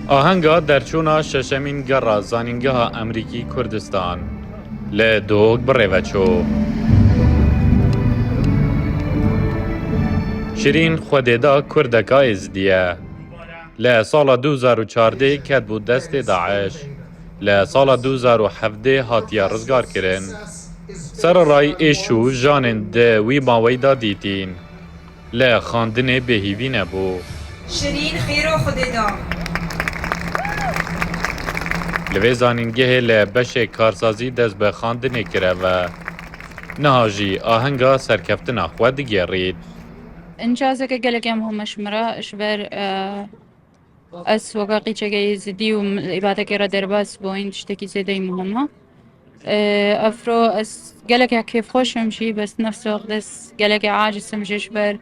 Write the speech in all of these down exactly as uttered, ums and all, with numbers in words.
Ahenga derçûna şeşemîn gera Zanîngeha Emerîkî Kurdistan li Duhok bi rê ve çû. Şirîn Xwedêda Kurdeka Êzidî ye. Li sala du hezar û çardeh ketbû destê DAIŞ. Li sala du hezar û hevdeh hatiye rizgarkirin. Sererayî êş û janên di wî maweyî de dîtîn. Li xandinê bêhîvî nebû. Şirîn xêro Xwedê da. Li vê zanîngehê li beşê karsazî dest bi xandinê kire ve. Niha jî ahenga serkeftina xwe digêrît. Încazeke gelekî muhim e ji min re, ji ber, e, ez weke qîçeke Êzidî û îbadekê re derbas bûyîn, tiştekî zêdeyî muhim e. E, evro ez gelekî kêfxweş im jî, bes nefs wextê ez gelekî aciz im jî ji ber,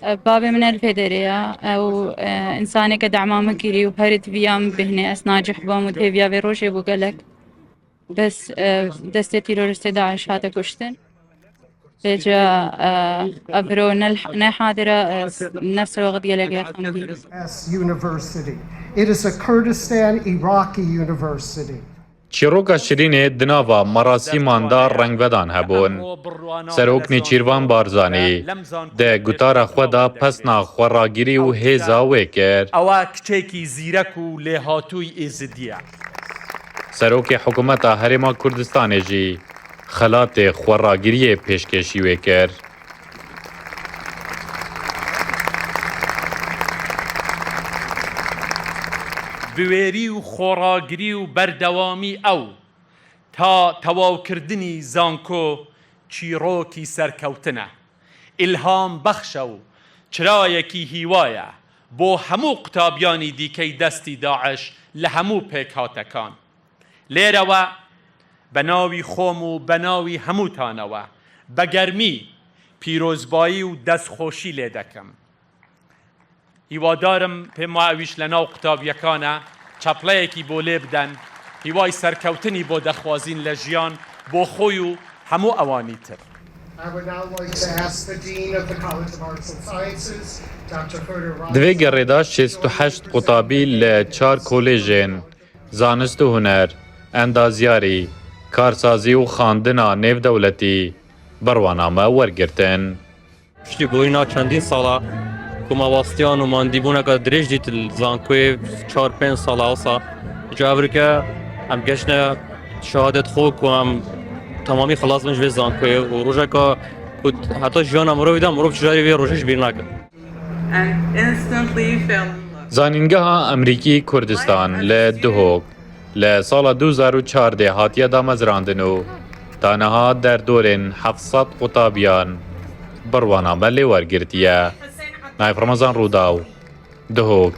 e, bavê min ne li vê derê ye. Ew, e, însaneke dema min kirî û her diviya min bêhnê ez nacih bam û hêviya vê rojê bû gelek. Bes, e, destê teroristê DAIŞ hate kuştin. Vêca, e, evro ne, ne hadire, e, nefs wextê gelek xemgîn. S University. It is a Kurdistan Iraqi university. Çîroka Şirînê di nava merasîman de rengvedan hebûn. Serok Nêçîrvan Barzanî di gotara xwe de pesna xweragirî û hêza wê kir. Ewa kiçêkî zîrek û lêhatûy Êzidî ye. Serokê Hikûmeta Herêma Kurdistanê jî xelatê xweragiriyê pêşkêşî wê kir. Bi wêrî û xweragirî û berdewamî ew ta tewawkirdinî zanko çîrokî serkewtin e. Îlham bexş e û çirayekî hîwa ye bo hemû qutabiyanî dîkey destî DAIŞ li hemû pêkhatekan. Lêre we, be nawî xwe û be nawî hemûtane we, be germî, pîrozbayî û destxweşî lê dekim. Hîwadar im pê ma ewîş le nav qutabiyekane çepleyekî bo lê biden, hîway serkewtinî bo dexwazîn le jiyan, bo xwe û hemû ewanî tir. I would now like to ask the Dean of the College of Arts and Sciences, Doctor Ferner Di vê gerê de şêst û heşt qutabî li çar kolêjên zanist û huner, endazyarî, karsazî û xandina nêvdewletî berwaname wergirtin. Piştî gorîna çendîn sala ku me wastiyan û mandîbûneke dirêj dît li zankoyê, çar pênc sala wisa, ji evrike em geştine şehadet xwe ku em temamî xilas bin ji vê zankoyê û rojeka ku heta jiyana mirovî de mirov çi carî vê rojê ji bîr nake. And instantly fell in love. Zanîngeha Emerîkî Kurdistan li Duhok li sala du hezar û çardeh hatiye damezrandin û ta niha derdorên heft sed qutabiyan berwaname lê wergirtiye. Naif Remezan, Rûdaw, Duhok.